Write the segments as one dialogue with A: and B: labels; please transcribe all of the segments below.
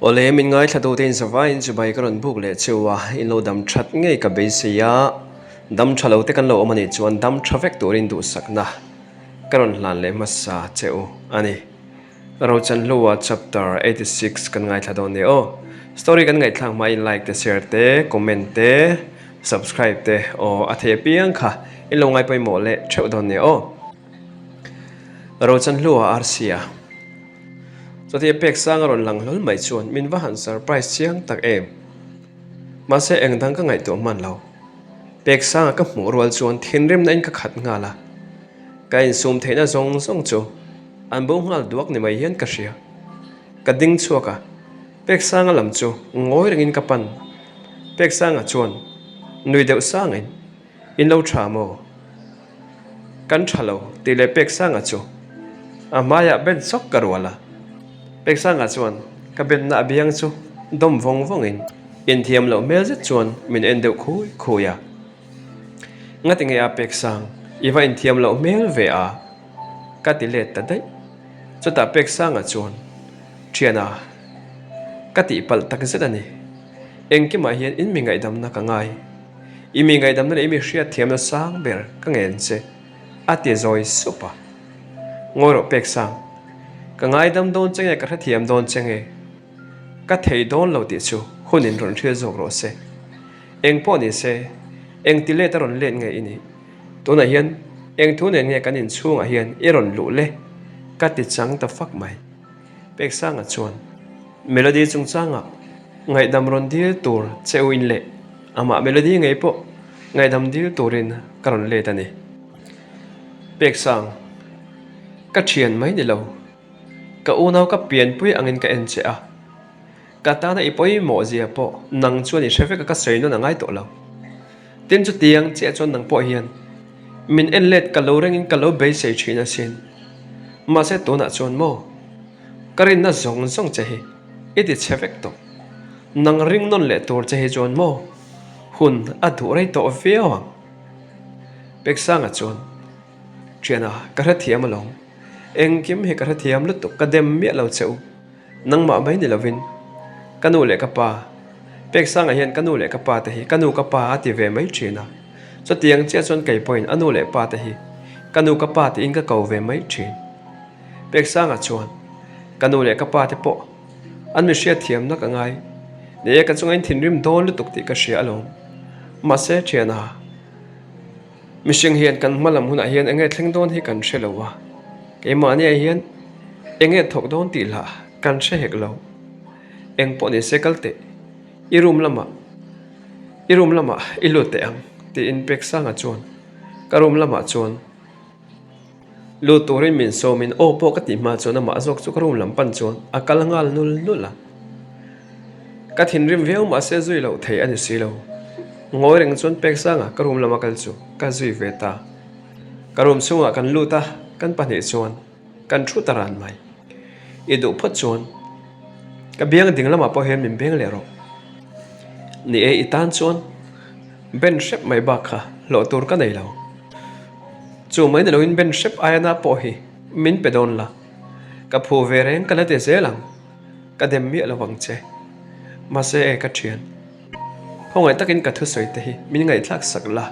A: Awle, min ngaithla tu te in zavaiin chibai ka rawn buk leh cheu a, in lo dam that ngei ka beisei a, dam tha lo te kan lo awm a nih chuan dam tha vek turin duhsakna ka rawn hlan leh hmasa cheu a ni. Rochanhlua chapter 86 kan ngaithla dawn nia aw. Story kan ngaihthlak hmain like te share te comment te subscribe te aw a thei apiang kha in lo ngai pawimawh leh theuh dawn nia aw. Rochanhlua RC-a chutia pek sang a rawn lang hlawl mai chuan min va han surprise chiang tak em. Mahse eng dang ka ngaihtuah hman lo. Pek sanga ka hmuh rual chuan thinrimna in ka khat nghal a. Ka insum theihna zawng zawng chu an bo nghal duak ni mai hian ka hria. Ka ding chhuak a, Peksanga lam chu ngawi rengin ka pan. Peksanga chuan nui deuh sangin, In lo tha maw? Kan tha lo tih leh Peksanga chu a hmaiah ben sawk ka rual a. Peksanga chuan ka benna a biang chu dawm vawng vawngin inthiam loh hmel zet chuan min en deuh khui khui a. Ngati nge a pek sang, i va inthiam loh hmel ve a, ka ti let ta daih. Chutah pek sangah chuan, Thiana, ka tihpalh tak zet a ni. Engkimah hian in mi ngaihdamna ka ngai. I mi ngaihdamna leh i mi hriatthiamna sang ber ka ngen che, a ti zawi sup a. Ngawi rawh pek sang, ka ngaidam dawn che nge ka hrethiam dawn che nge? Ka thei dawn lo tih chu hun in rawn hriat zawk rawh se. Eng pawh ni se, eng ti let a rawn let nge i nih? Tunah hian eng thu nen nge kan inchhungah hian i rawn luh le? Ka ti chang ta fak mai. Peksanga chuan Melody chungchangah ngaihdam rawn dil tur che u in leh amah Melody ngei pawh ngaihdam dil turin ka rawn let a ni. Peksang, ka thian mai ni lo. Ka unau ka pianpui angin ka en che a. Ka tana i pawimawh zia pawh nang chuan i hre vek a ka sawi nawn a ngai tawh lo. Tin chutiang chiah chuan nang pawh hian min en let ka lo rengin ka lo beisei thin asin. Mahse tunah chuan maw ka rinna zawng zawng che hi i ti chhe vek tawh. Nang ring nawn leh tur che hi chuan maw hun a duh rei tawh viau ang. Peksanga chuan Thiana ka hrethiam alawm. Engkim hi ka hrethiam lutuk ka dem miah lo che u. Nangmah mai ni lovin ka nu leh ka pa, Peksanga hian ka nu leh ka pa te hi ka nu ka pa a ti ve mai thin a. Chutiang chiah chuan kei pawhin a nu leh pa te hi ka nu ka pa tiin ka ko ve mai thin. Peksanga chuan ka nu leh ka pa te pawh an mi hriatthiamna ka ngai. Ni e, ka chunga in thinrim dawn lutuk tih ka hria alawm. Mahse thiana. Mihring hian kan hma lam hunah hian enge thleng dawn hi kan hre lo a, keimahniah hian enge thawk dawn tih lah kan hre hek lo. Eng pawh ni se kal teh, i room lamah i room lamah i lut teh ang tiin Peksanga chuan ka room lamah chuan Lut turin min sawmin aw pawh ka tih hma chuan amah zawk chu ka room lam pan chuan a kal nghal nul nul a. Ka thinrim viau mahse zui loh thei a ni si lo. Ngawi reng chuan pek sanga ka room lama kal chu ka zui ve ta. Ka room chhungah kan lut a, kan pahnih chuan kan thu ta ran mai. I duh phawt chuan ka biang ding lamah pawh hian min beng leh rawh. Ni e, i tan chuan ben hrep mai bak kha hlawh tur ka nei lo. Chu mai ni loin ben hrep aia na pawh hi min pe dawn la, ka phu ve reng ka la ti zel ang, ka dem miah lo vang che. Mahse e ka thian, khawngaih takin ka thusawi te hi min ngaihthlak sak la.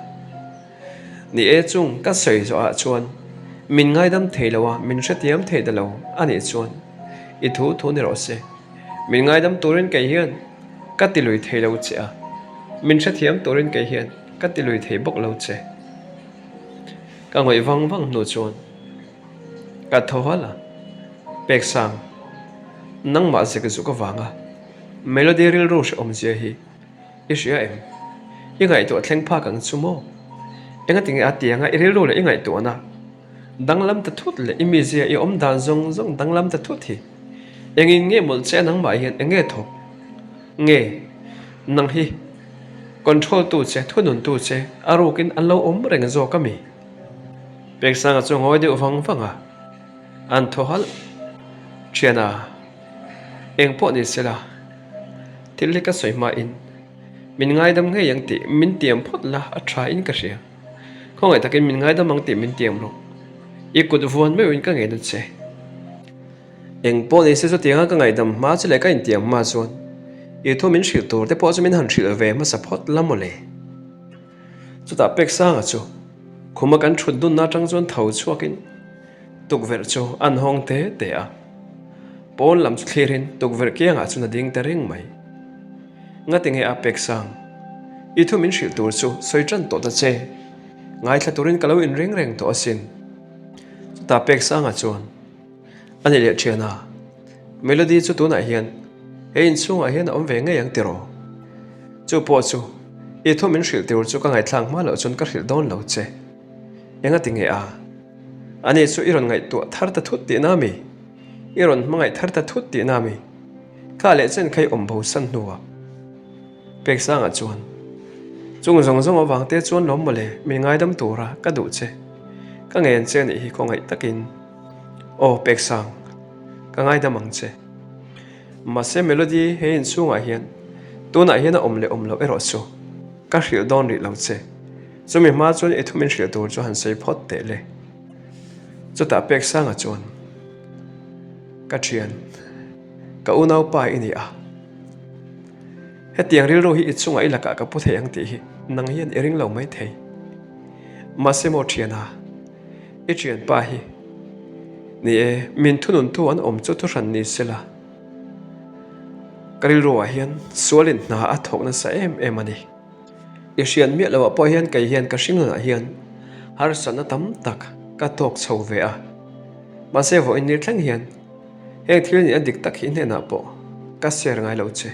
A: Ni e chung ka sawi zawh ah chuan min ngaidam thei lo a, min hrethiam thei ta lo a nih chuan i thu thu ni rawh se. Min ngaidam turin kei hian ka ti lui thei lo che a, min hrethiam turin kei hian ka ti lui thei bawk lo che. Ka ngawih vang vang hnu chuan ka thaw halh a, Peksang, nangmah zek zuk avanga Melody rilru hrehawmzia hi i hria em? I ngaihtuah thleng phak ang chu maw? Engatinge a tianga i rilru leh i ngaihtuahna danglam ta thut leh i mizia i awm dan zawng zawng danglam ta thut hi engin nge mawlh che a nangmah hian enge thawk nge nang hi Control tu che, thunun tu che a rukin an lo awm reng zawk a mi? Peksanga chu ngawi deuh vang vang a, an thaw halh. Thiana, eng pawh ni sela, thil hi ka sawi hmain min ngaidam ngei ang tih min tiam phawt la a tha in ka hria. Khawngaih takin min ngaidam ang tih min tiam rawh. I kut vuan meuhin ka ngei na che. Eng pawh ni se chutianga ka ngaihdam hma che leh ka intiam hma chuan i thu min hrilh tur te pawh chu min han hrilh ve hmasa phawt la maw le. Chutah Peksanga chu khuma kan thut dunna atang chuan tho chhuakin tukverh chu an hawng te te a. Pawn lam chu thlirin tukverh kiangah chuan a ding ta reng mai. Ngati nge a Peksang? I thu min hrilh tur chu sawi tan tawh ta che. Ngaithla turin ka lo inring reng tawh asin. Chutah Peksanga chuan. A ni leh thian a, Melody chu tunah hian he inchhungah hian a awm ve ngei ang tiraw? Chu pawh chu i thu min hrilh tur chu ka ngaihthlak hma loh chuan ka hrilh dawn lo che. Engati nge a? Ani chu i rawn ngaihtuah thar ta thut tihna mi? I rawn hmangaih thar ta thut tihna mi? Kha leh chen kha i awm bo san hnuah Peksangah chuan chung zawng zawng avang te chuan lawm mawle min ngaidam tura ka duh che. Ka ngen che anih hi khawngaih takin. Aw Peksang, ka ngaidam ang che. Mahse Melody he inchhungah hian tunah hian a awm leh awm loh erawh chu ka hrilh dawn rih lo che. Chumi hma chuan i thu min hrilh tur chu han sawi phawt teh le. Chutah Peksanga chuan, Ka thian, ka unaupa i ni a. Hetiang rilru hi i chungah i lakah ka pu thei ang tih hi nang hian i ring lo mai thei. Mahse maw thiana, i thianpa hi ni e, min thununtu an awm chu thuhran ni sela. Ka rilruah hian sualin hna a thawk nasa em em a ni. I hriat miah loah pawh hian kei hian ka hringnunah hian harsatna tam tak ka tawk chho ve a. Mahse vawiin ni thleng hian Heng thil nih a dik tak hi hnenah pawh ka share ngai lo che.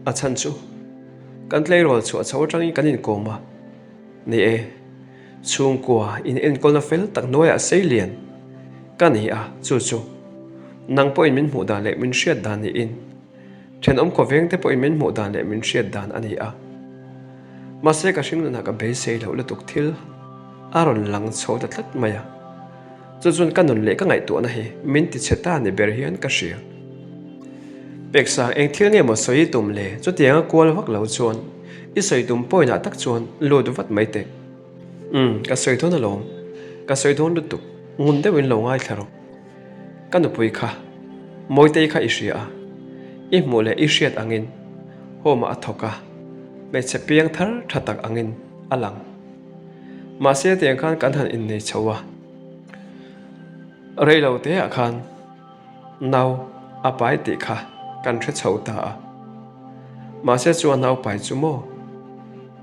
A: A chhan chu kan tleirawl chhuah chho atangin kan inkawm a, ni e, chhungkua in enkawlna fel tak hnuaiah sei lian ka ni a, chu chu nang pawhin min hmuh dan leh min hriat dan niin thenawm khawveng te pawhin min hmuh dan leh min hriat dan a ni a. Mahse ka hringnunah ka beisei loh lutuk thil a rawn lang chho ta tlat mai a. Chu chuan ka nun leh ka ngaihtuahna hi min ti chhe ta ni ber hian ka hria. Peksang eng thil nge maw sawi i tum le? Chutianga kual vak lo chuan i sawi tum pawinah tak chuan lut vat mai teh. Umm, ka sawi dawn alawm. Ka sawi dawn lutuk. Ngun deuhin lo ngaithla rawh. Ka nupui kha, Mawitei kha i hria a. I hmuh leh i hriat angin home ah a thawk a, hmeichhe piang thar tha tak angin a lang. Mahse tiang khan kan han innei chho a, reilo teah khan nau a pai tih kha kan hre chho ta a. Mahse chu a nau pai chu maw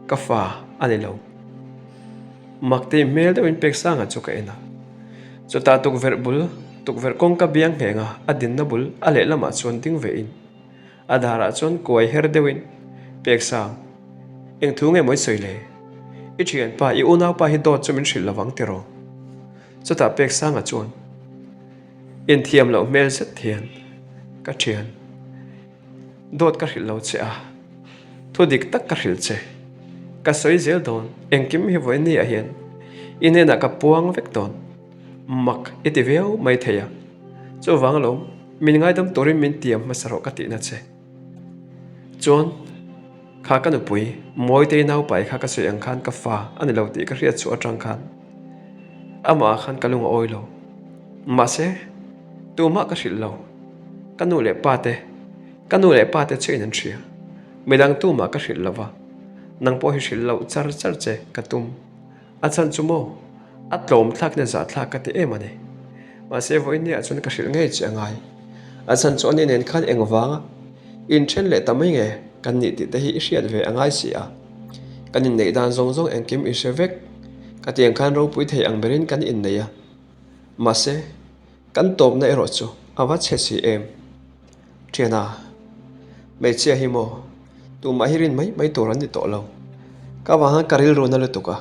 A: ka fa a ni lo. Mak tih hmel deuhin Peksanga chu ka en a, chutah tukverh bul, tukverh kawngka biang nghenga a dinna bul a lehlamah chuan ding vein A darah chuan kuai her deuhin, Peksang, eng thu nge maw i sawi le? I thianpa, i unaupa hi dawt chu min hrilh lovang tiraw? Chutah Peksanga chuan inthiam loh hmel zet hian, Ka thian, dawt ka hrilh lo che a, thu dik tak ka hrilh che. Ka sawi zel dawn, engkim hi vawiin ni ah hian i hnenah ka puang vek dawn. Mak i ti viau mai thei a, chuvang alawm min ngaidam turin min tiam hmasa rawh ka tihna che. Chuan, kha ka nupui Mawitei naupai kha ka sawi ang khan ka fa a ni lo tih ka hriat chhuah atang khan amah ah khan ka lung a awi lo. Mahse, tumah ka hrilh lo. Ka nu leh pa te, ka nu leh pa te chiahin an hria. Midang tumah ka hrilh lo va, nang pawh hi hrilh loh char char che ka tum. A chhan chu maw? A tlawm thlak nen zah thlak ka ti em a ni. Mahse vawiin ah chuan ka hrilh ngei che a ngai. A chhan chu ani nen khan eng vanga inthen leh ta mai nge kan nih tih te hi i hriat ve a ngai si a. Kan inneih dan zawng zawng engkim i hre vek. Ka tiang khan ropui thei ang berin kan innei a. Mahse kan tawpna erawh chu a va chhe si em. Thiana, hmeichhia hi maw? Tumah hi rin mai mai tur an ni tawh lo. Ka vang hian ka rilru na lutuk a.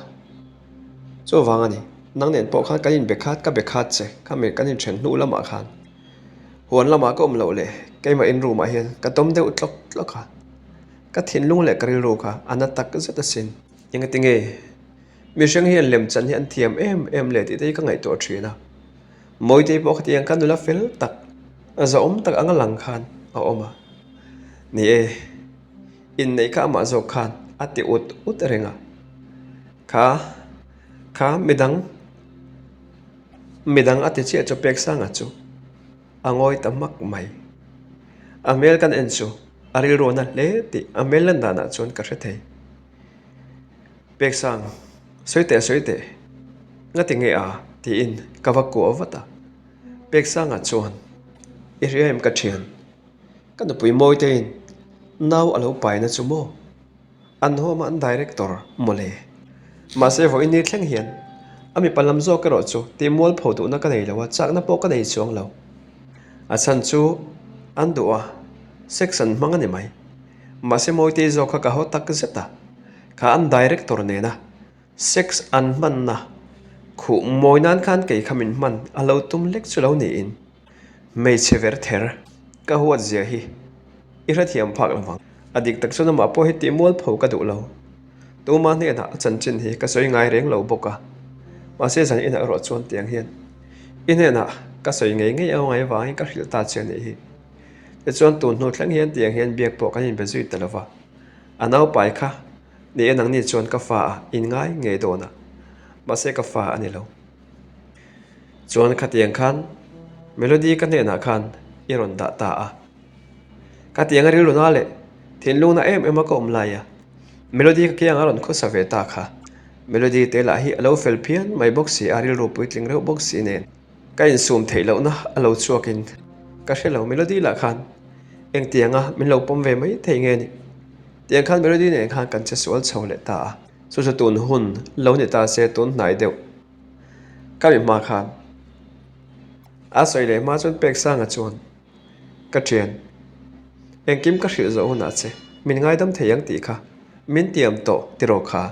A: Chuvang a ni, nang nen pawh khan kan inbe khat ka be khat che, kha mi kan inthen hnu lamah khan huan lamah ka awm loh leh keimah in room ah hian ka tawm deuh tlawk tlawk a. Ka thinlung leh ka rilru kha a na tak zet asin. Engati nge mihring hian lemchan hi an thiam em em leh tih te hi ka ngaihtuah thin a. Mawitei pawh khatiang khan nula fel tak, zahawm tak anga lang khan a awm a. Ni e, inneih kha amah zawk khan a ti ut ut reng a. Kha, kha midang, midang a ti chiah chu Peksanga chu. A ngawi ta hmak mai. A hmel kan en chu a rilru na hle tih a hmel lan danah chuan ka hre thei. Peksang, sawi teh sawi teh, ngati nge a? tiin ka va kuah vat a. Peksangah chuan, I hria em ka thian? Ka nupui Mawitein nau a lo paina chu maw? An hawm a an director mawle. Mahse vawiin ni thleng hian a mipa lam zawk erawh chu tih mualpho duhna ka nei lo a, chakna pawh ka nei chuang lo. A chhan chu an duh a, sex an hmang a ni mai. Mahse Mawitei zawk kha ka haw tak zet a, kha an director nena sex an hmanna khuh mawi nan khan kei kha min hman a lo tum lek chu lo niin. Hmeichhe ver ther ka huat zia hi i hrethiam phak lo vang. A dik tak chuan amah pawh hi tih mualpho ka duh lo. Tuma hnenah a chanchin hi ka sawi ngai reng lo bawk a. Mahse zan inah erawh chuan tiang hian i hnenah ka sawi ngei ngei a ngai vangin ka hrilh ta che a nih hi. Tichuan tun hnu thleng hian tiang hian biak pawh kan inbe zui ta lo va. A naupai kha ni e nangni chuan ka fa a inngai ngei dawn a. Mahse ka fa a ni lo. Chuan khatiang khan Melody ka hnenah khan i rawn dah ta a. Khatiang a rilru na leh thinlung na em em a ka awm lai a, Melody ka kiang a rawn khawsa ve ta kha. Melody te lah hi a lo fel phian mai bawk si a, rilru puitling reuh bawk si nen ka insum theih lohna a lo chhuakin ka hre lo. Melody lah khan engtianga min lo pawm ve mai thei nge ni? Tiang khan Melody nen khan kan che sual chho leh ta a. Chu chu tun hun lo ni ta se tun hnai deuh. Ka mi hma khan a sawi leh hma chuan Peksanga chuan ka thian engkim ka hrilh zawh hunah che min ngaidam thei ang tih kha min tiam tawh tiraw kha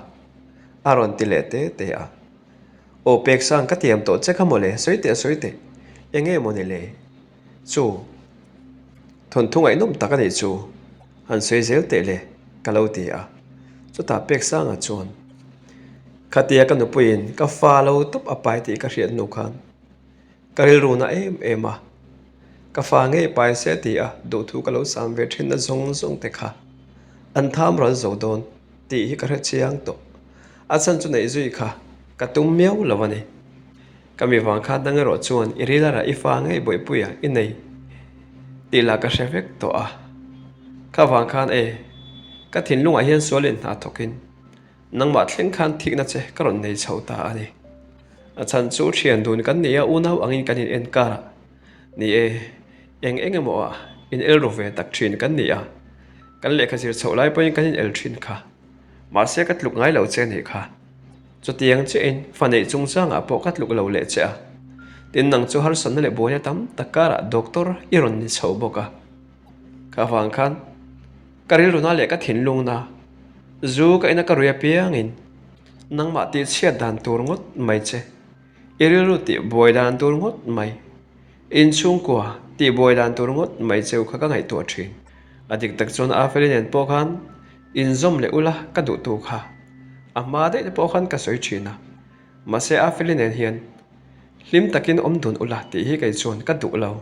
A: a rawn ti leh te te a. Aw Peksang ka tiam tawh che kha mawle sawi teh sawi teh eng nge mawni le chu thawnthu ngaihnawm tak a nih chu han sawi zel teh le ka lo ti a. Chutah Peksanga chuan. Khatia ka nupuiin ka fa lo tawp a pai tih ka hriat hnu khan ka rilru na em em a, ka fa ngei pai se ti a duhthu ka lo sam ve thin na zawng zawng te kha an tham ral zo dawn tih hi ka hre chiang tawh. A chhan chu neih zui kha ka tum miau lo a ni. Ka mi vang kha dang erawh chuan i ril arah i fa ngei bawihpuia i nei tih lah ka hre vek tawh a. Kha vang khan e, ka thinlungah hian sualin hna thawkin Nangmah thleng khan thikna che ka rawn nei chho ta a ni. A chhan chu thian dun kan ni a, unau angin kan in en kar a. Ni e, eng eng emaw ah in el ru ve tak thin kan ni a, kan lehkha zir chhoh lai pawhin kan in el thin kha. Mahse ka tluk ngai lo che nih kha. Chutiang chiahin fa neih chungchangah pawh ka tluk lo leh che a. Tin nang chu harsatna leh buaina tam tak karah doctor i rawn ni chho bawk a. Ka vang khan ka rilruna leh ka thinlungna zu ka ina ka rui apiangin nangmah tih chhiat dan tur ngawt mai che, i rilru tih buai dan tur ngawt mai, inchhungkua tih buai dan tur ngawt mai cheu kha ka ngaihtuah thin. A dik tak chuan Afeli nen pawh khan inzawm leh ula ka duh tu kha a hma daih te pawh khan ka sawi thin a, mahse Afeli nen hian hlim takin awm dun ula tih hi kei chuan ka duh lo.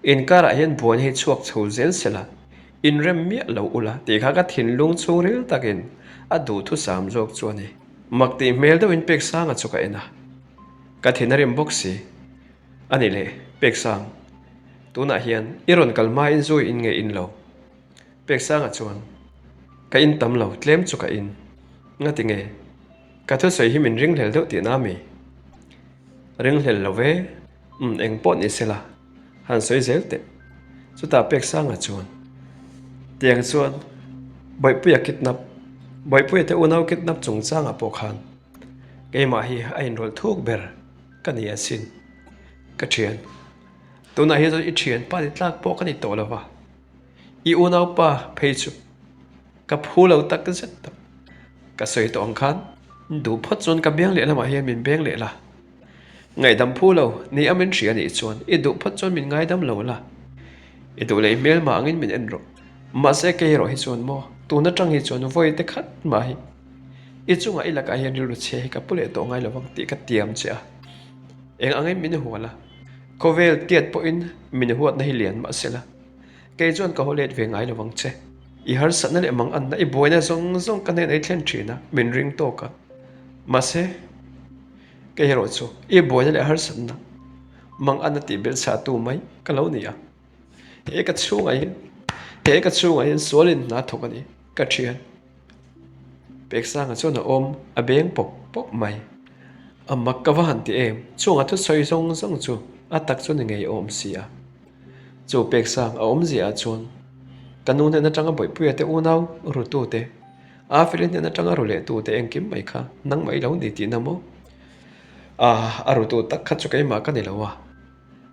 A: Inkarah hian buaina hi chhuak chho zel sela, inrem miah lo ula tih kha ka thinlung chhungril takin a duhthusam zawk chu a ni. Mak tih hmel deuhin Peksanga chu ka en a, ka thin a rim bawk si. A ni le, Peksang, tunah hian i rawn kal hmain zui in nge in lo? Peksanga chuan, Ka in tam lo, tlem chu ka in. Ngati nge? Ka thusawi hi min ringhlel deuh tihna a mi? Ringhlel lo ve. Umm eng pawh ni sela han sawi zel teh. Chutah Peksanga chuan tiang chuan Bawihpuia kidnap, Bawihpuia te unau kidnap chungchangah pawh khan keimah hi a inrawlh thuk ber ka ni asin. Ka thian, tunah hi chuan i thianpa ni tlak pawh ka ni tawh lo va, i unaupa phei chu ka phu lo tak zet tak. Ka sawi tawh ang khan duh phawt chuan ka biang lehlamah hian min beng leh la. Ngaihdam phu lo, ni a min hria nih chuan i duh phawt chuan min ngaidam lo la. I duh leh i hmel mah angin min en rawh. Mahse kei erawh hi chuan maw, tun atang hi chuan vawi te khat mah hi i chungah i lakah hian rilru chhia hi ka pu leh tawh ngai lo vang tih ka tiam che a. Eng angin min hual a, khawvel tiat pawhin min huatna hi lian mah se la, kei chuan ka haw let ve ngai lo vang che. I harsatna leh manganna i buaina zawng zawng ka hnenah i thlen thin a, min ring tawk a. Mahse. Kei erawh chu i buaina leh harsatna. Mang an a tih belh chhahtu mai ka lo ni a. He ka chhungah hian, he ka chhungah hian sualin hna thawk a ni, ka thian. Peksanga chuan a awm a beng pawp pawp mai. A mak ka va han ti em, chungah thusawi zawng zawng chu a tak chu ni ngei awm si a. Chu Peksang a awmzia ah chuan ka nu hnen atanga Bawihpuia te unau rutu te, Afeli hnen atanga ru leh tu te engkim mai kha nangmah i lo ni tihna maw? Ah, a rutu tak kha chu keimah ka ni lo a.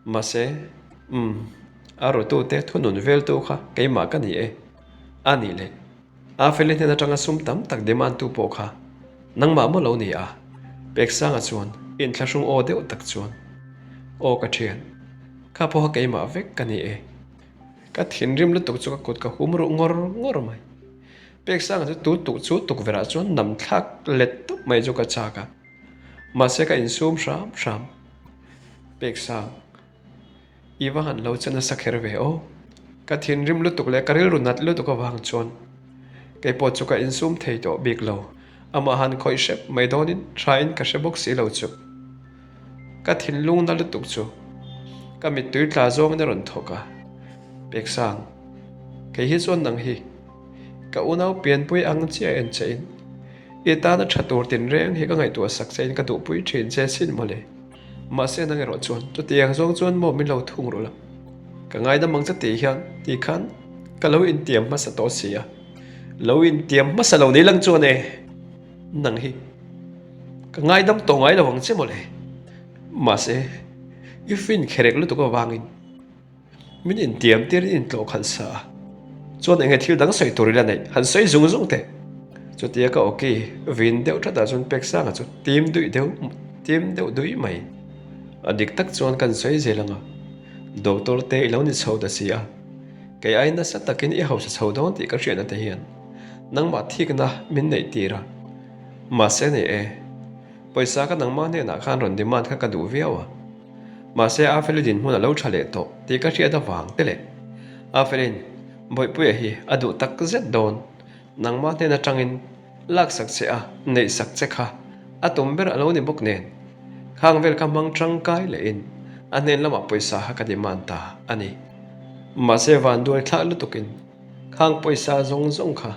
A: Mahse, umm, a rutu te thunun veltu kha keimah ka ni e. A nih leh, Afeli hnen atanga sum tam tak demand tu pawh kha nangmah maw lo ni a? Peksanga chuan inthlahrung aw deuh tak chuan, Aw ka thian, kha pawha keimah vek ka ni e. Ka thinrim lutuk chu ka kut ka hum ruh ngawr ngawr mai. Peksanga chu tu tuk chu tukverhah chuan nam thlak let tawp mai chu ka chak a. Mahse ka insum hram hram. Peksang. I va han lo che nasa kher ve aw. Ka thinrim lutuk leh ka rilru nat lutuk avang chuan kei pawh chu ka insum thei tawh bik lo. Amah han khawih hrep mai dawnin thain ka hre bawk si lo chu. Ka thinlung na lutuk chu ka mittui tla zawngin a rawn thawk a. Peksang, kei hi chuan nang hi ka unau pianpui ang chiah en che in i tana tha tur tinreng hi ka ngaihtuah sak che in ka duhpui thin che sin mawle. Mahse nang erawh chuan chutiang zawng chuan maw min lo thung rawh la, ka ngaidam ang che tih hian ti khan ka lo intiam hmasa tawh si a, lo intiam hmasa lo ni lang chuan e, nang hi ka ngaidam tawh ngai lo ang che mawle. Mahse i fin kherek lutuk avangin. Min intiam tir in intlawh khalh sa a, chuan enge thil dang sawi tur ila neih han sawi zung zung teh. Chutia ka awki vin deuh thatah chuan Peksanga chu tim duih deuh tim deuh duih mai. A dik tak chuan kan sawi zel ang a, Doctor te i lo ni chho ta si a, kei ai nasa takin i hausa chho dawn tih ka hriatna te hian nangmah thikna min neih tir a, mahse nei e, pawisa ka nangmah hnenah khan rawn demand kha ka duh viau a. Mahse Afeli dinhmun a lo tha leh tawh tih ka hriat avang te leh Afelin Bawihpuia hi a duh tak zet dawn, nangmah hnen atangin laksak che a neihsak che kha a tum ber a lo ni bawk nen khang vel kha hmang tangkai lehin a hnen lamah pawisa kha ka demand ta a ni. Mahse vanduai thlak lutukin khang pawisa zawng zawng kha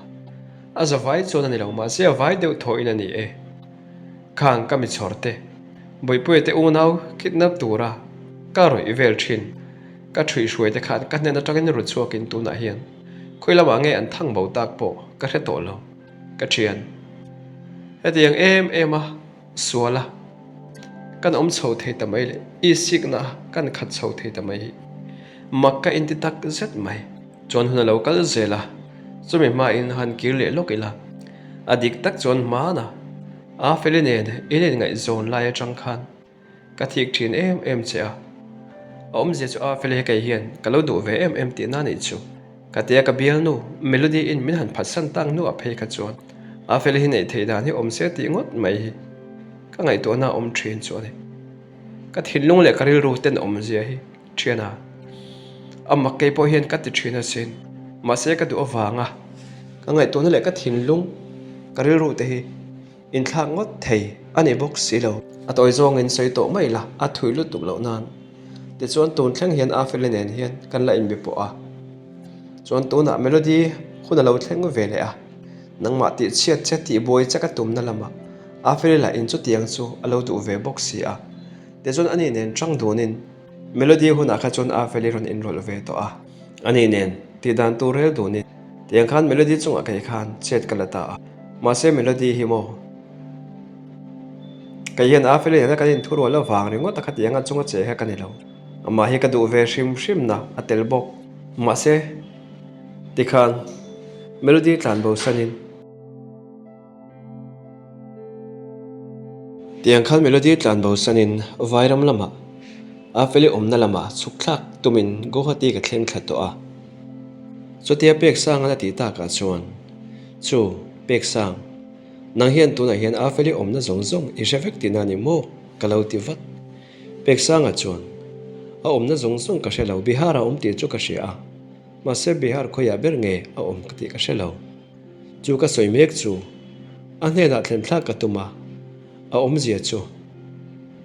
A: a za vai chuan a ni lo mahse a vai deuh thawhin a ni e. Khang ka mi chhawr te, Bawihpuia te unau kidnap tura ka rawih vel thin. Ka thuihhruai te khan ka hnen atangin ru chhuakin tunah hian khawi lamah nge an thang bo tak pawh ka hre tawh lo. Ka thian. Hetiang em em a sual a kan awm chho thei ta mai leh i sikna a kan khat chho thei ta mai hi mak ka inti tak zet mai. Chuan hun a lo kal zel a, chumi hmain han kir leh lawk ila, a dik tak chuan hmana a Feli nen in inngaihzawn lai atang khan ka thik thin em em che a, a awmzia chu a Feli kei hian ka lo duh ve em em tihna anih chu. Ka tia ka bialnu Melody in min han phatsan tak hnuah phei kha chuan a Feli hi neih theih dan hi awm se tih ngawt mai hi ka ngaihtuahna a awm thin chu a ni. Ka thinlung leh ka rilru ten awmzia hi Thian a, a mak kei pawh hian ka ti thin asin. Mahse ka duh avanga ka ngaihtuahna leh ka thinlung, ka rilru te hi inthlak ngawt thei a ni bawk si lo. A tawi zawngin sawi tawh mai la, a thui lutuk loh nan. Tichuan tun thleng hian Afeli nen hian kan la inbe pawh a. Chuan tunah Melody hun a lo thleng ve leh a, nangmah tih chhiat che tih buai che ka tumna lamah Afeli lah in chutiang chu a lo duh ve bawk si a. Tichuan ani nen chang dunin Melody hunah kha chuan Afeli rawn inrawlh ve tawh a, ani nen tih dan tur rel dunin tiang khan Melody chungah kei khan chet ka la ta a, mahse Melody hi maw kei hian Afeli nena kan inthurual avang ringawt a khatiang a chunga che kha ka ni lo, amah hi ka duh ve hrim hrim na a tel bawk, mahse tikhan Melody tlan bo sanin. Tiang khan Melody tlan bo sanin Vairam lamah a Feli awmna lamah chhuk thlak tumin Guwahati ka thleng thla tawh a. Chutia Peksang an a tih takah chuan, Chu, Peksang, nang hian tunah hian a Feli awmna zawng zawng i hre vek tihna a ni maw? ka lo ti vat. Peksanga chuan, A awmna zawng zawng ka hre lo, Bihar a awm tih chu ka hria a, mahse Bihar khawiah ber nge a awm ka tih ka hre lo. Chu ka sawi mek chu a hnenah thlen thlak ka tum a, a awmzia chu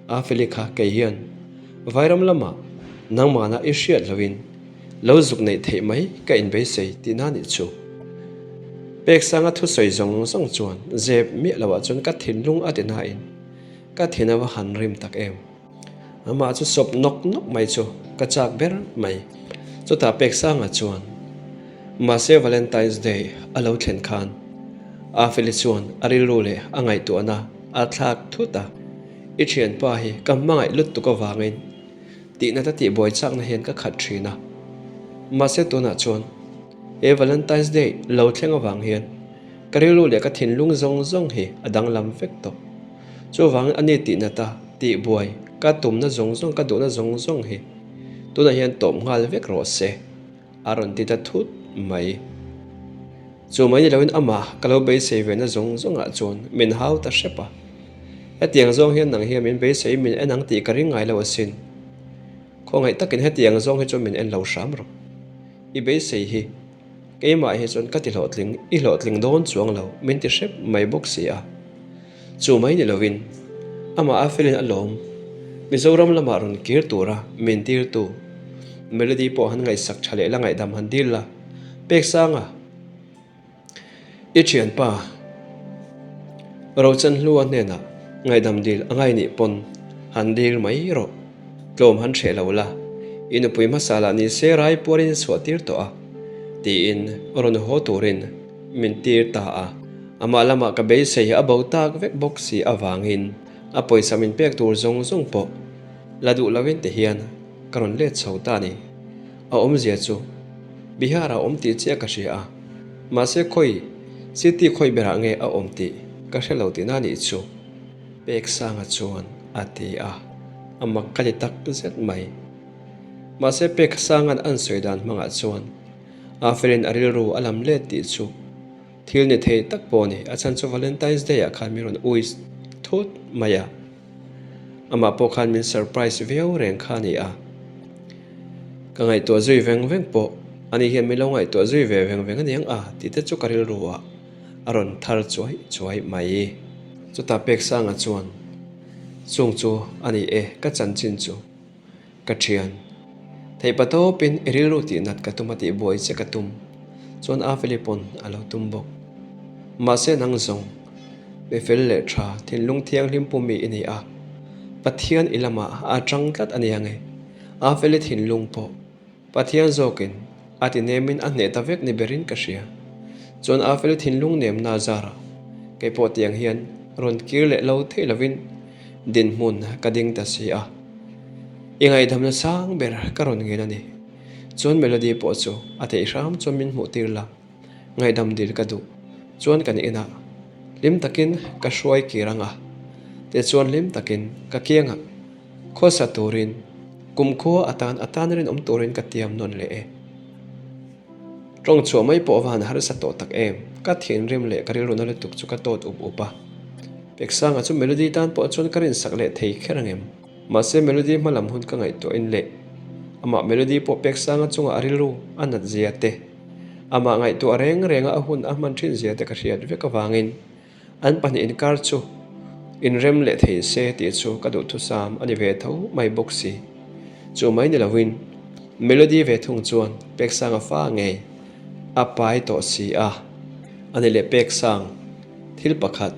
A: a Feli kha kei hian Vairam lamah nangmahna i hriat loin lo zuk neih theih mai ka inbeisei tihna nih chu. Peksanga thusawi zawng zawng chuan zep miah loah chuan ka thinlung a ti nain ka thin a va han rim tak em. Amah chu sawp nawk nawk mai chu ka chak ber mai. Chutah Peksanga chuan mahse Valentine's Day a lo thlen khan Afeli chuan a rilru leh a ngaihtuahna a thlak thut a. I thianpa hi ka hmangaih lutuk avangin tihna ta tihbuai chakna hian ka khat thin a. Mahse tunah chuan he Valentine's Day lo thleng avang hian ka rilru leh ka thinlung zawng zawng hi a danglam vek tawh. Chuvangin ani tihna ta tihbuai ka tumna zawng zawng ka duhna zawng zawng hi tunah hian tawp nghal vek rawh se. A rawn ti ta thut mai. Chu mai ni loin amah ka lo beisei ve na zawng zawngah chuan min hau ta hrep a. Hetiang zawng hian nang hian min beisei min en ang tih ka ring ngai lo asin. Khawngaih takin hetiang zawng hi chuan min en lo hram rawh. I beisei hi keimah hi chuan ka ti hlawhtling, i hlawhtling dawn chuang lo min ti hrep mai bawk si a. Chu mai ni lovin, amah a felin a lawm. Mizoram lamah rawn kir tura min tirtu Melody pawh han ngaihsak tha leh la ngaihdam han dil la, Peksanga, i thianpa Rochanhlua hnenah ngaihdam dil a ngai nih pawn han dil mai rawh, tlawm han hreh lo la, i nupui hmasa lah ni se rai puarin i chhuah tir tawh a, tiin rawn haw turin min tir ta a. Amah lamah ka beisei a bo tak vek bawk si avangin a pawisa min pek tur zawng zawng pawh la duh lovin ti hian ka rawn let chho ta a ni. A awmzia chu Bihar a awm tih chiah ka hria a, mahse khawi city khawi berah nge a awm tih ka hre lo tihna nih chu Peksanga chuan a ti a, a mak ka ti tak zet mai. Mahse Peksanga'n an sawi dan hmangah chuan Afelin a rilru a lam let tih chu Thil ni thei tak pawh a ni. A chhan chu Valentine's Day ah khan min rawn ui thut mai a. Amah pawh khan min surprise viau reng kha a ni a. Ka ngaihtuah zui veng veng pawh ani hian min lo ngaihtuah zui ve veng veng a niang a tih te chu ka rilru ah a rawn thar chuai chuai mai. Chutah Peksanga chuan chung chu a ni e ka chanchin chu. Ka thian, theih pa tawpin i rilru tih nat ka tum a tih buai che ka tum chuan Afeli pawn a lo tum bawk. Mahse nang zawng, mi fel leh tha thinlung thianghlim pu mi i ni a, Pathian i lamah a tang tlat a nia nge? Afeli thinlung pawh Pathian zawkin a ti nemin a hneh ta vek ni berin ka hria. Chuan Afeli thinlung nemna zarah kei pawh tiang hian rawn kir leh lo theih lovin dinhmun ka ding ta si a. I ngaihdamna sang ber ka rawn ngen a ni. Chuan Melody pawh chu a theih hram chuan min hmuh tir la, ngaihdam dil ka duh. Chuan kan inah hlim takin ka hruai kir ang a, tichuan hlim takin ka kiangah Khawsa turin, kumkhua atan atan rinawm turin ka tiam nawn leh e. Tawng chhuah mai pawh van harsa tawh tak em, ka thinrim leh ka rilru na lutuk chu ka tawt up up a. Peksanga chu Melody tan pawh chuan ka rinsak leh thei kher angem. Mahse Melody hma lam hun ka ngaihtuahin leh amah Melody pawh Peksanga chungah a rilru a nat zia te, amah ngaihtuah reng renga a hun a hman thin zia te ka hriat vek avangin An pahnih inkar chu inrem leh thei se tih chu ka duhthusam a ni ve tho mai bawk si. Chu mai ni lovin Melody ve thung chuan Peksanga fa ngei a pai tawh si a. A ni leh Peksang, thil pakhat,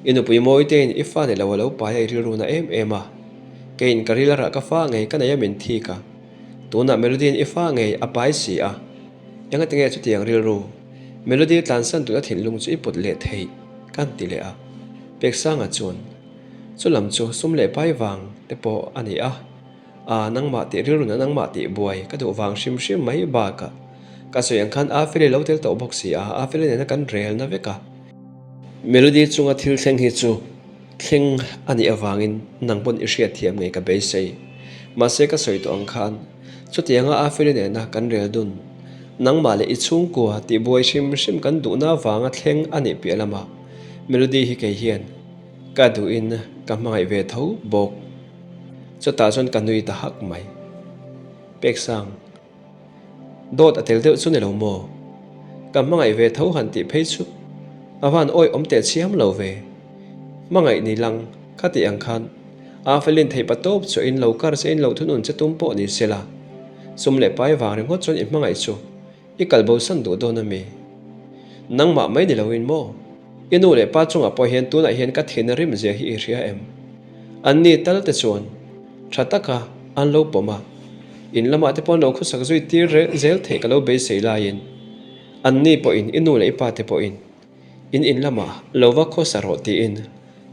A: i nupui Mawitein i fa ni lo a lo pai a i rilru na em em a, keiin ka ril a rah ka fa ngei ka nei a min thik a, tunah Melody-in i fa ngei a pai si a, engati nge chutiang rilru? Melody tlansan tuna thinlung chu i put leh theih kan ti leh a. Peksanga chuan, Chu lam chu sum leh pai vang te pawh a ni a, aa nangmah tih rilru na nangmah tih buai ka duh vang hrim hrim mai bakah ka sawi ang khan Afeli lo tel tawh bawk si a, Afeli nena kan rel na vek a. Melody chunga thil thleng hi chu thleng a nih avangin nang pawn i hriatthiam ngei ka beisei. Mahse ka sawi tawh ang khan Chutianga Afeli nena kan rel dun, nangmah leh i chhungkua tih buai hrim hrim kan duhna avanga thleng a nih piah lamah Melody hi kei hian ka duhin ka hmangaih ve tho bawk. Chutah chuan ka nui ta hak mai. Peksang, dawt a tel deuh chu ni lo maw? Ka hmangaih ve tho han tih phei chu a van awih awm teh chiam lo ve. Hmangaih ni lang kha tih ang khan. A felin theih pa tawp chu in lo kar che in lo thunun che tum pawh ni sela, sum leh pai vang ringawt chuan i hmangaih chu i kal bosan duh dawn a mi? Nangmah mai ni loin maw? I nu leh pa chungah pawh hian tunah hian ka thin a rim zia hi i hria em? An ni tal te chuan tha taka an lo pawm a, in lamah te pawh an lo khawsak zui tir zel theih ka lo beisei laiin an ni pawhin i nu leh i pa te pawhin In in lamah lo va khawsa rawh tiin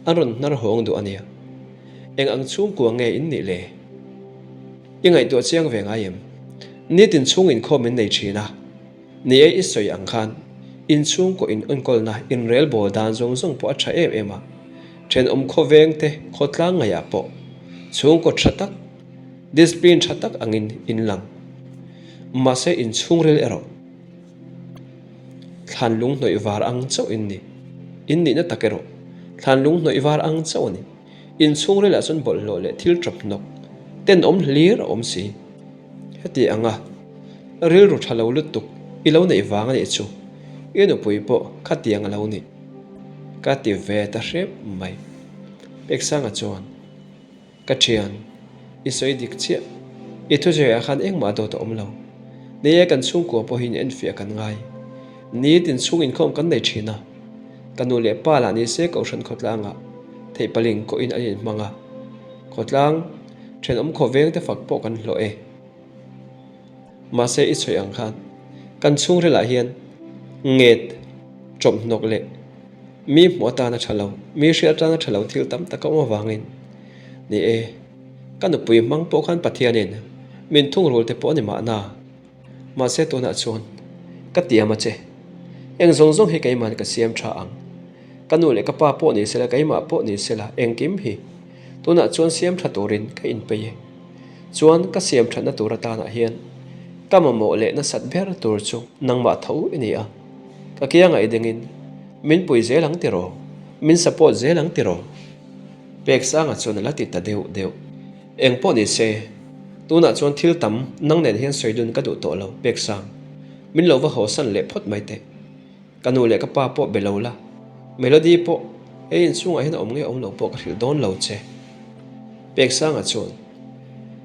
A: an rawn hnar hawng duh a nia. Eng ang chhungkua nge in nih le? I ngaihtuah chiang ve ngai em? Nitin chhung inkhawm in nei thin a, ni e i sawi ang khan in chhungkaw in enkawlna in relbawl dan zawng zawng pawh a tha em em a, thenawm khawveng te khawtlang ngaihah pawh chhungkaw tha tak, discipline tha tak angin in lang. Mahse in chhungril erawh. Thlan lung hnawih var ang chauh in ni. In nihna tak erawh thlan lung hnawih var ang chauh a ni. In chhungrilah chuan bawlhhlawh leh thil tawp hnawk tenawm hlir a awm si. Heti anga rilru tha lo lutuk i lo neih vang a nih chu i nupui pawh khatiang a lo ni. Ka ti ve ta hrep mai. Peksanga chuan. Ka thian, i sawi dik chiah. I thusawiah khan engmah dawt a awm lo. Ni e, kan chhungkua pawhin enfiah kan ngai. Nitin chhung inkhawm kan nei thin a. Ka nu leh pa lah ni se Kohhran khawtlangah theihpaling kawhin an inhmang a. Khawtlang thenawm khawveng te fak pawh kan hlawh e. Mahse i sawi ang khan kan chhungrilah hian nget, chawmhnawk leh mi hmuh atana tha lo, mi hriat atana tha lo thil tam tak a awm avangin ni e, ka nupui hmang pawh khan Pathianin min thungrul te pawh a ni mahna. Mahse tunah chuan ka tiam a che, eng zawng zawng hi keimahni ka siam tha ang. Ka nu leh ka pa pawh ni sela, keimah pawh ni sela, engkim hi tunah chuan siam tha turin ka inpeih e. Chuan ka siam thatna tur atanah hian ka mamawh leh nasat ber tur chu nangmah tho i ni a. Ka kiangah i dingin min pui zel ang tiraw? Min support zel ang tiraw? Peksanga chuan a la ti ta deuh deuh. Eng pawh ni se, tunah chuan thil tam nang nen hian sawi dun ka duh tawh lo, Peksang. Min lo va hawsan leh phawt mai teh. Ka nu leh ka pa pawh be lo la, Melody pawh he inchhungah hian a awm nge awm lo pawh ka hrilh dawn lo che. Peksanga chuan,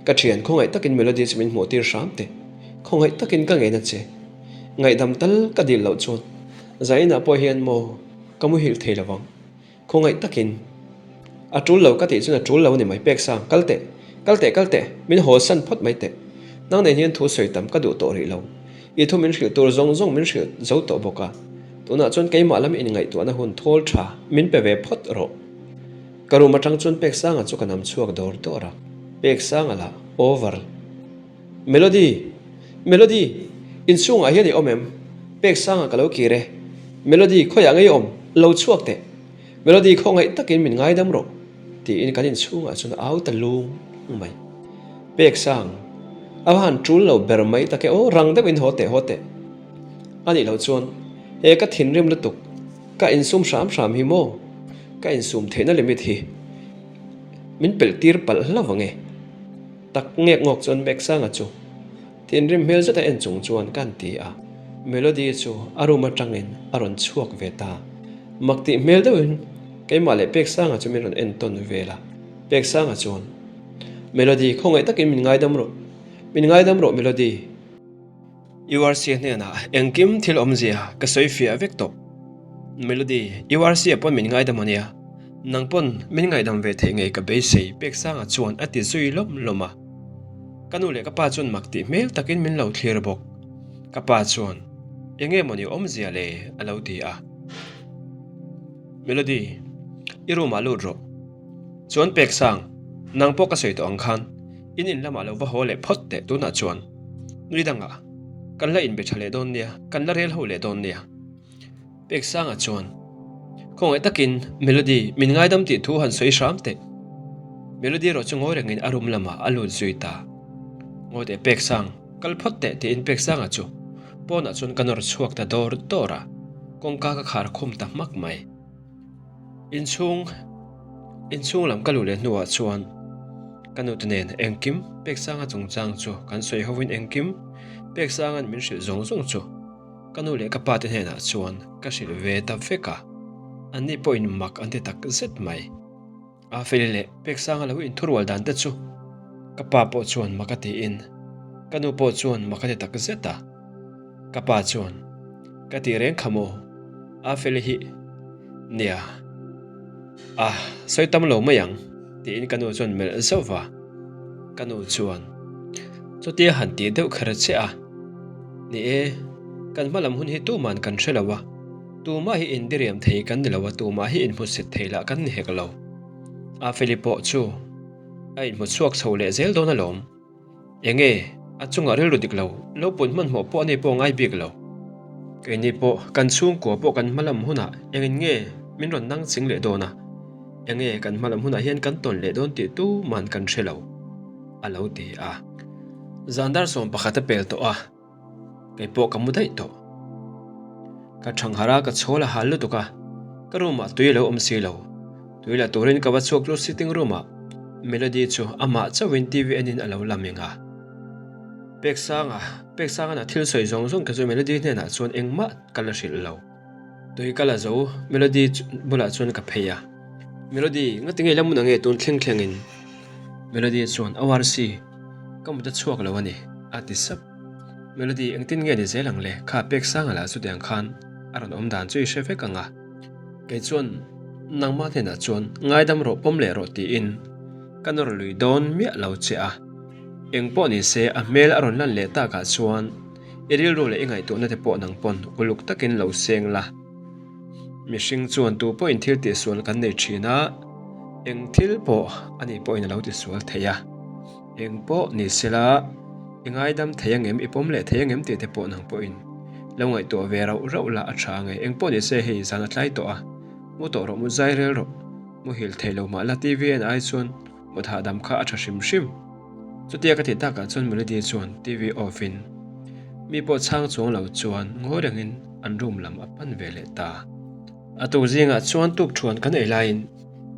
A: Ka thian, khawngaih takin Melody chu min hmuh tir hram teh. Khawngaih takin ka ngeina che. Ngaihdam tal ka dil loh chuan Zainah pawh hian maw ka muhilh thei lovang. Khawngaih takin, A tul lo ka tih chuan a tul lo a ni mai Peksang, kal teh, kal teh, kal teh, min hawlsan phawt mai teh. Nang nen hian thu sawi tam ka duh tawh rih lo. I thu min hrilh tur zawng zawng min hrilh zo tawh bawk a. Tunah chuan keimah lam inngaihtuahna hun thawl tha min pe ve phawt rawh. Ka room atang chuan Peksanga chu ka nam chhuak dawr dawr a. Peksanga lah over. Melody! Melody! Inchhungah hian i awm em? Peksanga ka lo kir e. Melody, khawiah ngei awm? Lo chhuak teh. Melody, khawngaih takin min ngaidam rawh, tiin kan inchhungah chuan a au ta lung mai. Peksang, a va han tul lo ber mai tak e aw, rang deuhin haw teh haw teh. A nih loh chuan, he ka thinrim lutuk, ka insum hram hram hi maw? Ka insum theihna limit hi min pelh tir palh hlauh ang e. Tak ngek ngawk chuan Meksanga chu thinrim hmel zeta en chung chuan kan ti a, Melody chu a room atangin a rawn chhuak ve ta. Mak tih hmel deuhin keimah leh Peksanga chu min rawn en tawn vel a, Peksanga chuan, Melody, khawngaih takin min ngaidam rawh, min ngaidam rawh Melody. URC hnenah engkim thil awmzia ka sawi fiah vek tawh. Melody, URC ah pawn min ngaidam a nia, nang pawn min ngaihdam ve theih ngei ka beisei Peksanga chuan a ti zui lawm lawm a. Ka nu leh ka pa chuan mak tih hmel takin min lo thlir bawk. Ka pa chuan, Enge mawni awmzia le? a lo ti a. Melody, i room ah lut rawh. Chuan Peksang, nang pawh ka sawi tawh ang khan in in lamah lo va haw leh phawt teh tunah chuan. Nui dangah, kan la inbe tha leh dawn nia, kan la rel ho leh dawn nia. Peksanga chuan, Khawngaih takin Melody min ngaidam tih thu han sawi hram teh. Melody erawh chu ngawi rengin a room lamah a lut zui ta. Ngawi teh Peksang, kal phawt teh tiin Peksanga chu pawnah chuan ka nawr chhuak ta dawr dawr a, kawngka ka khar khum ta hmak mai. Inchhung inchhung lam ka luh leh hnuah chuan ka nute nen engkim Peksanga chungchang chu kan sawi hovin engkim Peksanga'n min hrilh zawng zawng chu ka nu leh ka pa te hnenah chuan ka hrilh ve ta vek a, anni pawhin mak an ti tak zet mai. A Feli leh Peksanga lo inthurual dan te chu ka pa pawh chuan mak a tiin ka nu pawh chuan mak a ti tak zet a. Ka pa chuan, Ka ti reng kha maw? A Feli hi nia, a sawi tam lo mai ang, tiin ka nu chuan melh zauh va. Ka nu chuan, Chutia han tih deuh kher che a, ni e, kan hma lam hun hi tuman kan hre lo a, tumah hi indiriam thei kan ni lo a, tumah hi inhmusit thei lah kan ni hek lo. A Feli pawh chu a inhmu chhuak chho leh zel dawn alawm. Enge a chungah rilru dik lo, lo pun hmanhmawh pawh a ni pawh ngai bik lo. Keini pawh kan chhungkua pawh kan hmalam hunah engin nge min rawn nang ching leh dawn a, enge kan hmalam hunah hian kan tawn leh dawn tih tuman kan hre lo, a lo ti a. Zan dar 11 a pel tawh a. Kei pawh ka mu daih tawh. Ka thangharh a, ka chhawl a hal lutuk a, ka room ah tui a lo awm si lo. Tui la turin ka va chhuak chu sitting room ah Melody chu amah chauhin TV enin a lo la meng a. Peksanga, Peksangan a thil sawi zawng zawng kha chu Melody hnenah chuan engmah ka la hrilh lo. Tui ka la zo, Melody bulah chuan ka phei a. Melody, ngati nge la mun ange tun thleng thlengin? Melody chuan, ORC, ka mut a chhuak lo a ni, a ti sap. Melody, engtin nge ni zel ang le? Kha pek sang ala chutiang khan a rawn awm dan chu i hre vek ang a. Kei chuan, nangmah hnenah chuan ngaidam rawh pawm leh rawh tiin ka nawr lui dawn miah lo che a. Eng pawh ni se a hmel a rawn lan leh takah chuan i rilru leh i ngaihtuahna te pawh nang pawn uluk takin lo seng la. Mihring chuan tu pawhin thil tihsual kan nei thin a, eng thil pawh ani pawhin a lo tisual thei a. Eng pawh ni sela, i ngaidam thei angem, i pawm leh thei angem tih te pawh nang pawhin lo ngaihtuah ve rauh rauh la a tha ange. Eng pawh ni se hei zan a tlai tawh a, mu tawh rawh, mu zai rel rawh, muhil thei lo mah la TV en ai chuan mut hahdam kha a tha hrim hrim. Chutia ka tih takah chuan Melody chuan TV off in mi pawh chhang chuang lo chuan ngawi rengin an room lam a pan ve leh ta. A tuk zingah chuan tuk thuan kan ei laiin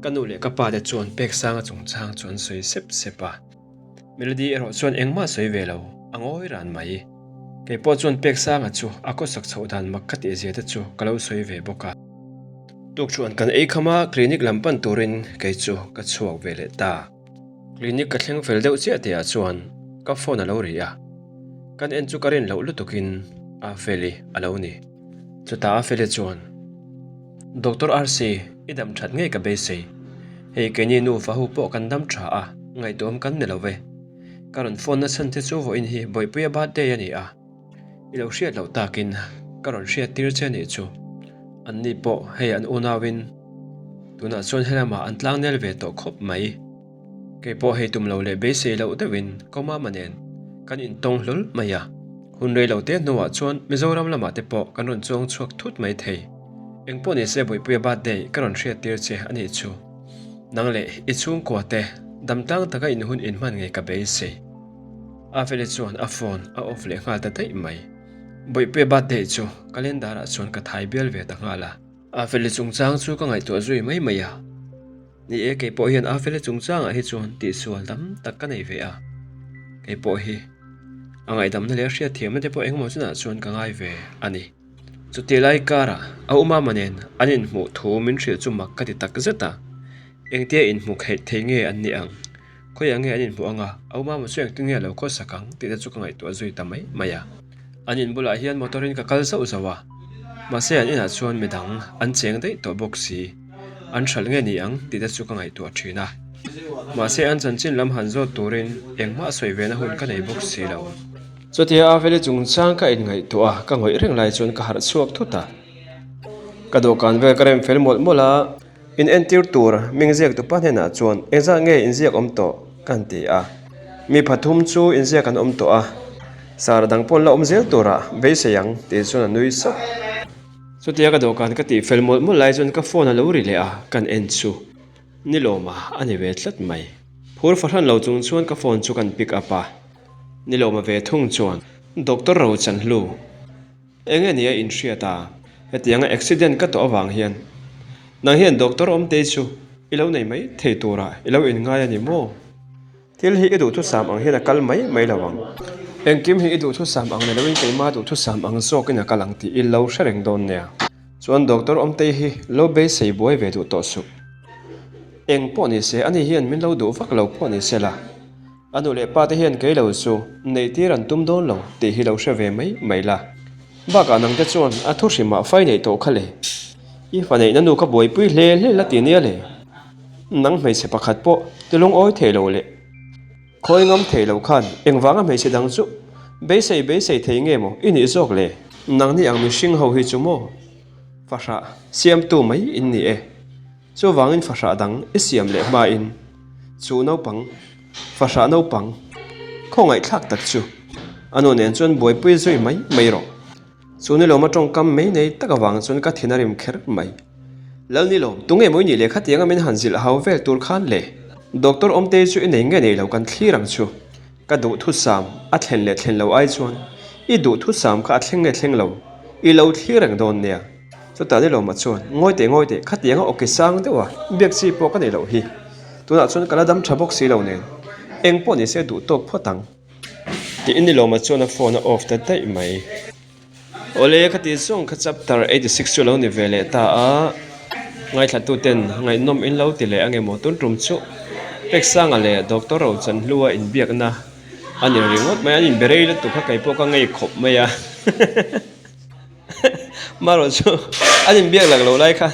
A: ka nu leh ka pa te chuan Peksanga chungchang chu an sawi sep sep a. Melody erawh chuan engmah sawi ve lo, a ngawi ran mai. Kei pawh chuan Peksanga chu a khawsak chhoh dan mak ka tih zia te chu ka lo sawi ve bawk a. Tuk thuan kan ei kham a, clinic lam pan turin kei chu ka chhuak ve leh ta. Clinic ka thleng fel deuh chiah tihah chuan ka phone a lo ri a, kan en chu ka rin loh lutukin Afeli a lo ni. Chutah Afeli chuan, Doctor RC, i dam that ngei ka beisei. Hei keini nufa ho pawh kan dam tha a, ngaihtuahawm kan ni lo ve. Ka rawn phone na chhan te chu vawiin hi Bawihpuia birthday a ni a. I lo hriat loh takin ka rawn hriat tir che nih chu. Anni pawh hei an unauin tunah chuan helamah an tlangnel ve tawh khawp mai. Kei pawh hei tum lo leh beisei loh deuhin Komama nen kan intawng hlawl mai a. Hun rei lo te hnuah chuan Mizoram lamah te pawh kan rawn chuang chhuak thut mai thei. Engpawh nise Bawihpuia birthday ka rawn hriat tir che a nih chu. Nang leh i chhungkua te damtlang taka inhun inhman ngei ka beisei. Aveli chuan a phone a off leh nghal ta daih mai. Bawihpuia birthday chu calendar ah chuan ka thai bial ve ta nghal a. Aveli chungchang chu ka ngaihtuah zui mai mai a. Ni e, kei pawh hian Aveli chungchangah hi chuan tihsual tam tak ka nei ve a. Kei pawh hi a ngaihdamna leh a hriatthiamna te pawh engemaw chunah chuan ka ngai ve a ni. Chuti lai karah a umama nen an inhmuh thu min hrilh chu mak ka ti tak zet a. Engtia inhmuh kheih thei nge an nih ang? Khawiah nge an inhmuh ang a, a umama chu engtin nge a lo khawsak ang tih te chu ka ngaihtuah zui ta mai mai a. An in bulah hian motor in ka kal zauh zauh a, mahse an inah chuan midang an cheng daih tawh bawk si. An hralh nge ni ang tih te chu ka ngaihtuah thin a. Mahse an chanchin lam han zawt turin engmah sawi ve na hun ka nei bawk si lo. Chutia Aveli chungchang ka inngaihtuah a, ka ngawih reng lai chuan ka harh chhuak thut a. Ka dawhkan vel ka rem fel mawlh mawlh a. In entir tur ming ziak tupa hnenah chuan engzah nge inziak awm tawh kan ti a. Mi pathum chu inziak an awm tawh a, sar dang pawn la awm zel turah beisei ang tih chuan a nui sap. Chutia ka dawhkan ka tih fel mawlh mawlh lai chuan ka phone a lo ri leh a, kan en chu ni lawma a ni ve tlat mai. Phur fahran lo chung chuan ka phone chu kan pick up a, ni lawma ve thung chuan Doctor Rochanhlu. Eng nge nia inhriat a? Hetianga accident ka tawh avang hian nang hian doctor awmtei chu i lo nei mai thei turah i lo inngai a ni maw? Thil hi i duhthusam ang hian a kal mai mai lo ang. Engkim hi i duhthusam ang ni loin keima duhthusam ang zawkin a kal ang tih i lo hre reng dawn nia. Chuan doctor awmtei hi lo beisei buai ve duh tawh suh. Eng pawh ni se, ani hian min lo duh vak lo pawh ni se la, a nu leh pa te hian kei lo chu neih tir an tum dawn lo tih hi lo hre ve mai mai la. Bakah nang te chuan a thu hrimah fai neih tawh kha le. I fa neihna nu kha buaipui hle hle la ti nia le. Nang hmeichhe pakhat pawh ti lungawi thei lo leh khawi ngam thei lo khan engvanga hmeichhe dang chu beisei beisei thei nge maw i nih zawk le? Nangni ang mihring ho hi chu maw fahrah siamtu mai in ni e. Chuvangin fahrah dang i siam leh hmain chu naupang, fahrah naupang khawngaihthlak tak chu a nu nen chuan buaipui zui mai mai rawh. Chu nilawma tawngkam mai nei tak avang chuan ka thin a rim kher mai. Lal nilawm, tunge maw i nih leh khatianga min han zilh hau vel tur khan le? Doctor Awmtei chu i nei nge nei lo kan thlir ang chu. Ka duhthusam a thlen leh thlen lo ai chuan i duhthusam kha a thleng nge thleng lo i lo thlir reng dawn nia. Chutah Nilawma chuan, Ngawi teh ngawi teh, khatianga awki sang deuh a, biak chi pawh ka neih loh hi. Tunah chuan ka la dam tha bawk si lo nen, eng pawh ni se duh tawk phawt ang. Tiin Nilawma chuan a phone a off ta daih mai. Awle, khati zawng kha chapter 86 chu lo ni ve leh ta a, ngaithlatuten ngaihnawm in lo ti leh ange maw tun tum chu Peksanga leh Doctor Rochanhlua inbiakna a ni ringawt mai, an inbe rei lutuk kha keipawh ka ngei khawp mai a. Marawh chu an inbiak lak loh lai kha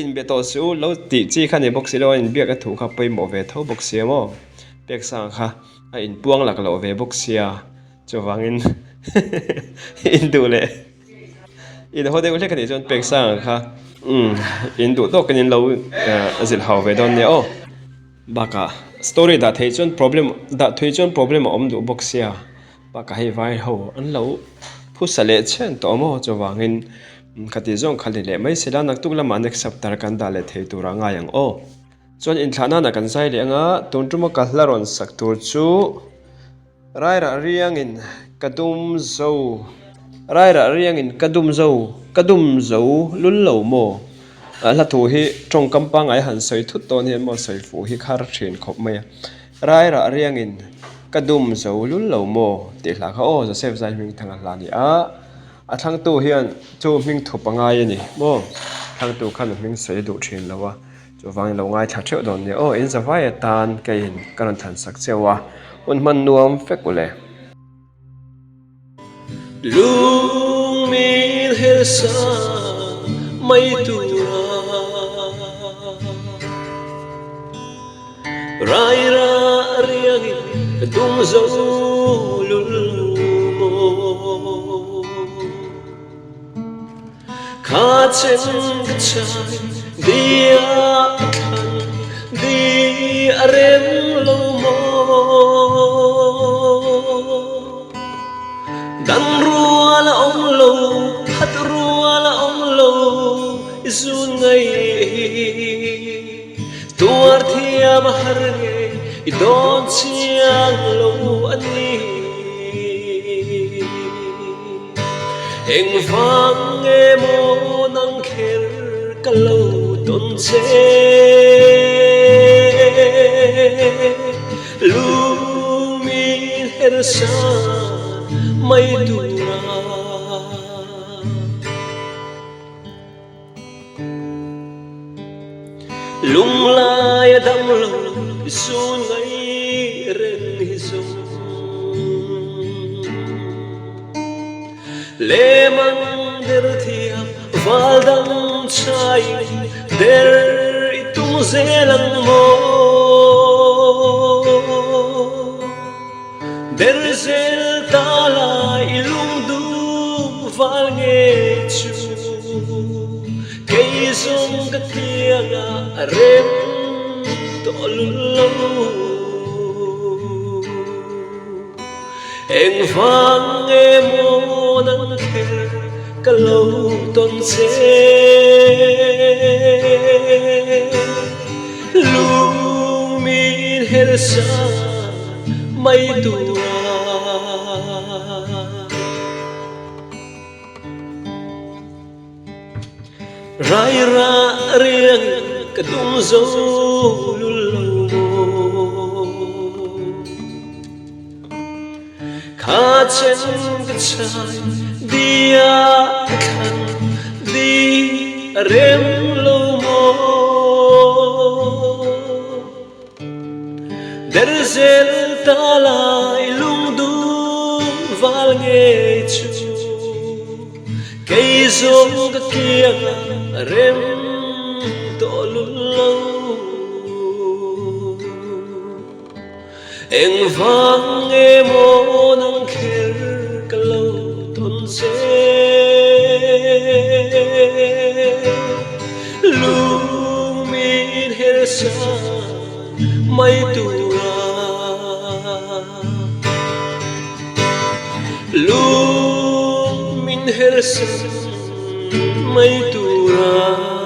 A: inbe tawh suh u lo tih chi kha ni bawk si lo a inbiak a thu kha pawimawh ve tho bawk sia maw Peksanga kha a inpuang lak loh ve bawk sia. Chuvangin in duh leh in haw deuh hlek a nih chuan pek sang ang kha umm in duh tawkin in lo zilh hau ve dawn nia aw. Bakah story dah theih chuan problem dah thui chuan problem a awm duh bawk sia bakah hei vai ho an lo phusa leh chhen tawh maw chuvangin khati zawng kha ni leh mai sela naktuk lamah next chapter kan dah leh thei turah ngai ang aw. Chuan inthlah nana kan zai leh anga tun tuma ka hla rawn sak tur chu. Rairah riangin ka dum zo. Rairah riangin ka dum zo, ka dum zo lul lo maw? A hla thu hi tawngkam pangngai han sawi thut dawn hian maw sawi fuh hi khar thin khawp mai a. Rairah riangin ka dum zo lul lo maw? tih hla kha aw Joseph Zai Hmingthanga hla a ni a. A thlangtu hian chu hming thup a ngai a ni maw? Thlangtu khan a hming sawi a duh thin lo a. Chuvangin lo ngaithla theuh dawn nia aw, in zavai atan keiin ka rawn thlan sak cheu a, hun hman nuam fek u le.
B: Lungmil hersa mai tura Raira riangin ka dum zo lul maw. Kha chen ka chai di a thlan di a rem lo maw Dan rual a awm lo phat rual a awm lo i zun ngai hi Tuar thiam a har ngei i dawn chiang lo a ni. Engvang nge maw nang kher ka lo tawn che Lungmin hersan mai tura Lunglai a dam lo i sun ngai reng hi zawng Lemang der thiam val dang chaiin der i tum zel ang maw Der zel ta lai i lungdum val nge chu Kei zawng ka kianga a rem tawh lul lo. Engvang nge maw nang kher ka lo tawn che Lungmin hersa mai tura. Raira riang ka dum zo lul lo maw Kha chen ka chai dia ka thlan di a rem lo maw. zel ta la i lungdum val ngei chu. Kei zawng ka kiang a rem tawh lul lo. Engvang nge maw nang kher ka lo tawn che? Lung min hersa mai tura. Lung min hersa mai tura.